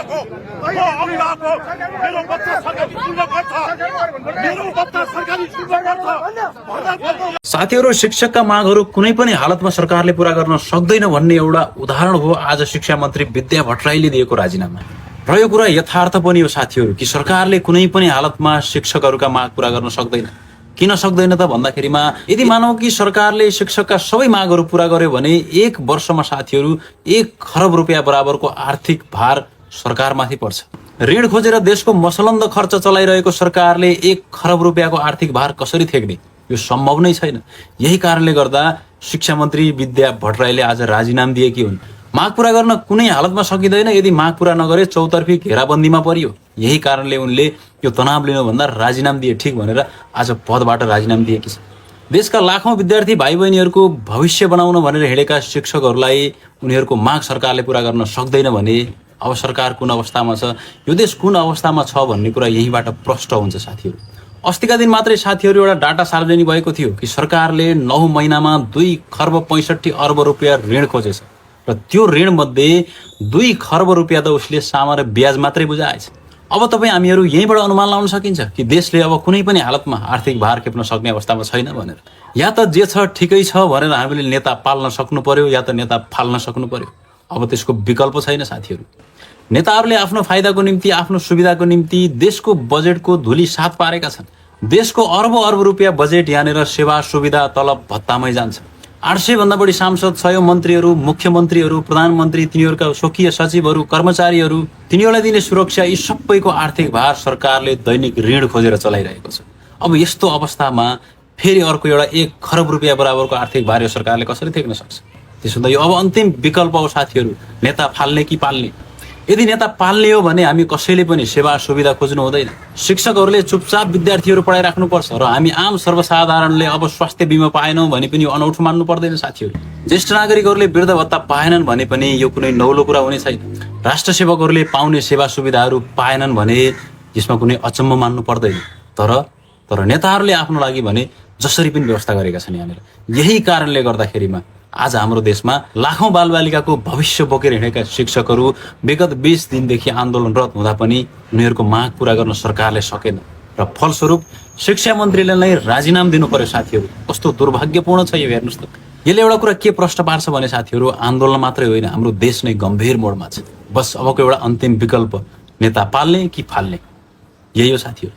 अभिभावक हो, म अभिभावक हो, मेरो बच्चा सरकारी स्कुलमा पढ्छ, मेरो बच्चा सरकारी स्कुलमा पढ्छ। साथीहरू, शिक्षकका मागहरू कुनै पनि हालतमा सरकारले पूरा गर्न सक्दैन भन्ने एउटा उदाहरण हो आज शिक्षा मन्त्री विद्या भट्टराईले दिएको राजीनामा। र यो कुरा यथार्थ पनि हो साथीहरू कि सरकारले कुनै पनि हालतमा शिक्षकहरूका माग पूरा गर्न सक्दैन। किन सक्दैन त भन्दाखेरिमा यदि मानौ कि सरकारले शिक्षकका सबै मागहरू पूरा गर्यो भने 1 वर्षमा साथीहरू 1 खरब रुपियाँ बराबरको आर्थिक भार सरकारमाथि पर्छ। ऋण खोजेर देशको मसलन्द खर्च चलाइरहेको सरकारले 1 खरब रुपियाँको आर्थिक भार कसरी थेक्ने? यो सम्भव नै छैन। यही कारणले गर्दा शिक्षा मन्त्री विद्या भट्टराईले आज राजीनामा दिएकी हुन्। माग पूरा गर्न कुनै हालतमा सकिँदैन यदि माग पूरा नगरे चौतर्फी घेराबन्दीमा परियो। यही कारणले उनले यो तनाव लिनुभन्दा राजीनामा दिए ठिक भनेर आज पदबाट राजीनामा दिएकी छन्। देशका लाखौं विद्यार्थी भाइ बहिनीहरूको भविष्य बनाउन भनेर हिँडेका शिक्षकहरूलाई उनीहरूको माग सरकारले पूरा गर्न सक्दैन भने अब सरकार कुन अवस्थामा छ, यो देश कुन अवस्थामा छ भन्ने कुरा यहीँबाट प्रष्ट हुन्छ साथीहरू। अस्तिका दिन मात्रै साथीहरू एउटा डाटा सार्वजनिक भएको थियो कि सरकारले 9 महिनामा 2 खर्ब 65 अर्ब रुपियाँ ऋण खोजेछ र त्यो ऋण मध्ये 2 खर्ब रुपियाँ त उसले सामान्य ब्याज मात्रै बुझाएछ। अब तपाईँ हामीहरू यहीँबाट अनुमान लगाउन सकिन्छ कि देशले अब कुनै पनि हालतमा आर्थिक भार खेप्न सक्ने अवस्थामा छैन भनेर। या त जे छ ठिकै छ भनेर हामीले नेता पाल्न सक्नु पर्यो या त नेता फाल्न सक्नु पर्यो। अब त्यसको विकल्प छैन साथीहरू। नेताहरूले आफ्नो फाइदाको निम्ति, आफ्नो सुविधाको निम्ति देशको बजेटको धुली साथ पारेका छन्। देशको अर्ब रुपियाँ बजेट यहाँनिर सेवा, सुविधा, तलब, भत्तामै जान्छ। 800 भन्दा बढी सांसद, 100 मन्त्रीहरू, मुख्यमन्त्रीहरू, प्रधानमन्त्री, तिनीहरूका स्वकीय सचिवहरू, कर्मचारीहरू, तिनीहरूलाई दिने सुरक्षा, यी सबैको आर्थिक भार सरकारले दैनिक ऋण खोजेर चलाइरहेको छ। अब यस्तो अवस्थामा फेरि अर्को एउटा 1 खरब रुपियाँ बराबरको आर्थिक भार यो सरकारले कसरी थेक्न सक्छ? त्यसो हुँदा यो अब अन्तिम विकल्प हो साथीहरू, नेता फाल्ने कि पाल्ने। यदि नेता पाल्ने हो भने हामी कसैले पनि सेवा सुविधा खोज्नु हुँदैन। शिक्षकहरूले चुपचाप विद्यार्थीहरू पढाइराख्नुपर्छ र हामी आम सर्वसाधारणले अब स्वास्थ्य बिमा पाएनौँ भने पनि यो अनौठो मान्नु पर्दैन साथीहरू। ज्येष्ठ नागरिकहरूले वृद्ध भत्ता पाएनन् भने पनि यो कुनै नौलो कुरा हुने छैन। राष्ट्र सेवकहरूले पाउने सेवा सुविधाहरू पाएनन् भने यसमा कुनै अचम्म मान्नु पर्दैन। तर नेताहरूले आफ्नो लागि भने जसरी पनि व्यवस्था गरेका छन् यहाँनिर। यही कारणले गर्दाखेरिमा आज हाम्रो देशमा लाखौं बालबालिकाको भविष्य बोकेर हिँडेका शिक्षकहरू विगत 20 दिनदेखि आन्दोलनरत हुँदा पनि उनीहरूको माग पूरा गर्न सरकारले सकेन र फलस्वरूप शिक्षा मन्त्रीले नै राजीनामा दिनु पर्यो साथीहरू। कस्तो दुर्भाग्यपूर्ण छ यो, हेर्नुहोस् त। यसले एउटा कुरा के प्रश्न पार्छ भने साथीहरू, आन्दोलन मात्रै होइन, हाम्रो देश नै गम्भीर मोडमा छ। बस अबको एउटा अन्तिम विकल्प नेता पाल्ने कि फाल्ने, यही हो साथीहरू।